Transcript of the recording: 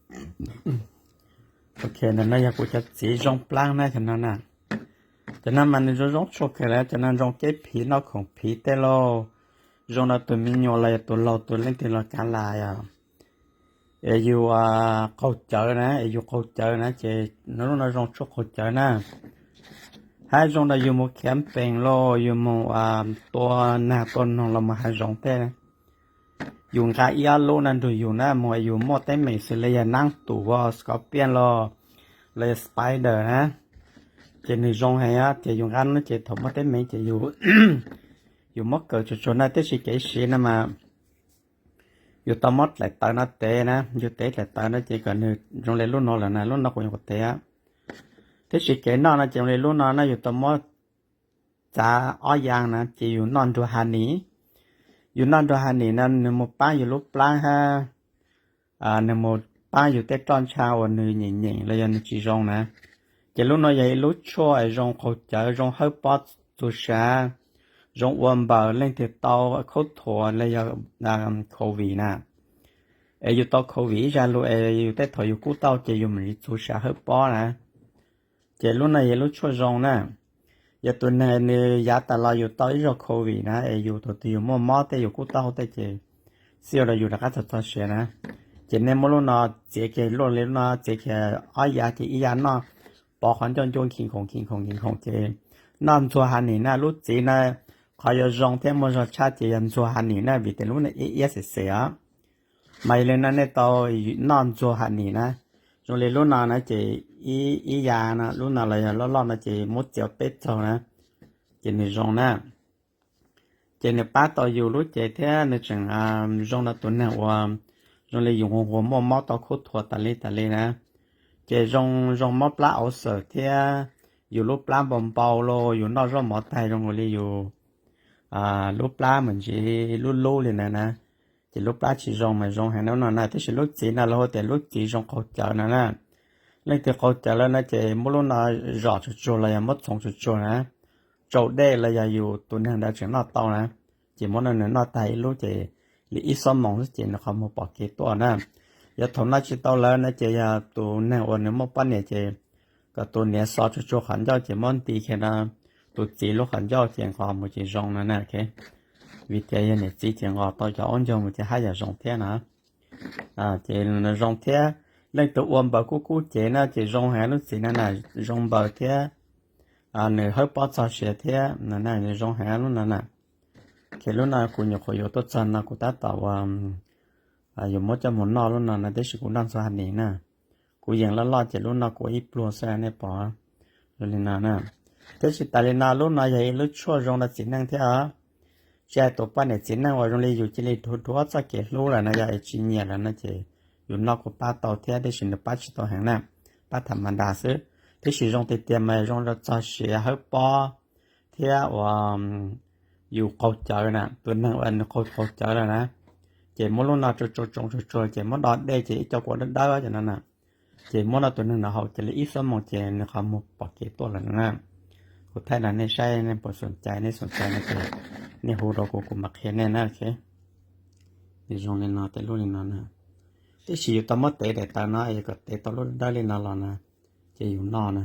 Ok, ntawm no yog kuv cov txiv zoo plaab na, cov no na. Cov no mas nws zoo zoo tshua kawg li, cov no zoo keb phiv noj khoom phiv tej lauj, zoo rau tus me nyuam los yog tus laug tus leej twg los kav lam yog. Es yus qaug cawv na, es yus qaug cawv na ces lub no zoo tshuaj qaug cawv na. Hab zoo rau yus mus khiav npees los yus mus tua nag tua noog los mus hav zoov tej. Yus nqa ib ob lub no nrug yus na, mus yus muaj teeb meem xws li yog naab tum, scorpion los, los yog spider na, ces nws zoo heev. Ces yus nqa no ces thaum muaj teeb meem ces yus muab kaws tsuag tsuag na, tiam sis kev siv no mas yus tau muab dlaim tawv no tev na, yus tev dlaim tawv no ces kom nws zoo li lub no lawm na, lub no kuv nyuam qhuav tev. Tiam sis kev noj no ces zoo li lub no na, yus tau muab txav ob yaav na ces yus noj nrug honey. Yus noj nrug honey na nws mus paab yus lub plab hab nws mus paab yus tej roj ntsha uas nws nyeem nyeem los yog nws tsis zoo na. Ces lub no yog ib lub tshuaj zoo qaug cawv, zoo hawb pob txug sav, zoo ua npaws leej twg tau khaub thuas los yog covid na. Es yus tau covid ib zag lug es yus tej thaum yus kub tau ces yus mam li txug sav hawb pob na. Ces lub no yog lub tshuaj zoo na. Yog tus neeg nws yav tas los yus tau ib zaug covid na es yus thaum twg yus muaj mob tej yus kub tau tej ces txij ua rau yus rov qab txog txog siav na. Ces nej muab lub no txiav kiag, luaj li lub no txiav kiag ob yav ces ib yav noj pov qhov ncauj ncua nkhi khoom nkhi khoom nkhi khoom ces noj ntxuag honey na. Lub txiv na qhov yuav zoo thiab muaj zog tshaj ces yog ntxuag honey na, vim tias lub no iab iab xem xem os. Mas yog li no nej tau noj ntxuag honey na. Zoo li lub no na ces ib yav no, lub no los yog loj loj no ces muab txiav peb txaug na, ces nws zoo na. Ces nws pab tau yus lub cev thiab nws tseem zoo rau tus neeg uas zoo li yus nquag nquag muaj mob tau khaub thuas tas li tas li na. Ces zoo zoo mob plab auv xawm thiab yus lub plab npau npau los yus noj zaub mov tag zoo li yus lub plab mas ntsis lub lub li ntawd na. Ces lub plab tsis zoo mas zoo heev na lub no na, tab sis lub txiv no lawv hu tias lub txiv zoo qaug cawv no na. Leej twg qaug cawv lawm no ces muab lub no zom tsuag tsuag los yog muab txhoov tsuag tsuag na, tsau dej los yog yus tus neeg ntawd tseem noj tau na, ces muab no nws noj tag ib lub ces li ib xuab moos xwb ces nws qhov muag pom kev tuaj na. Yog thaum noj tsis tau lawm no ces yog tus neeg uas nws muaj poj niam ces kom tus niam xo tsuag tsuag qhov ncauj ces muab nti kiag no tus txiv lub qhov ncauj ces nqos mus ces zoo no na. Vim tias yog niam txiv ces nqos tau cov aub ncaug mus ces haj yam zoo thiab no. Ces zoo thiab, leej twg ua npaws kub kub cev na ces zoo heev lub txiv no na, zoo npaws thiab nws hawb pob txog siav thiab no na, zoo heev lub no na. Ces lub no kuv nyuam qhuav yuav tuaj txog no kuv tab tom ua yuav muab coj mus noj lub no no, tab sis kuv noj ntxuag honey na. Kuv yeem loj loj ces lub no kuv ib pluag xwb nej pom. Zoo li no na. Tab sis tas li no lub no yog ib lub tshuaj zoo rau txiv neej thiab os. Tsis hais tus poj niam txiv neej uas zoo li yus cia li dhuav dhuav txoj kev hlub lawm no, yog es tsis nyiam lawm no ces yus noj kuj pab tau thiab, tab sis nws pab tsis tau heev na, pab tham ma das xwb. Tab sis zoo tiag tiag mas zoo rau txog siav hawb pob thiab uas yus qaug cawv na, tus neeg uas nws qaug qaug cawv lawm na, ces muab lub no tsuag tsuag tsuag tsuag ces muab do dej ces ib co kua dawb dawb cov no na, ces muab rau tus neeg no haus cia li ib xuab moos ces nws qhov muag pom kev tuaj lawm no na. Kuv thaij no nej saib nej puas xoom cai, nej xoom cai no ces nej hu rau kuv, kuv mam qhia nej na. Zoo li no, tej lub li no na. Tab sis yus tau muab tev daim tawv no es kom tev tau lub dawb li no los na, ces yus noj na.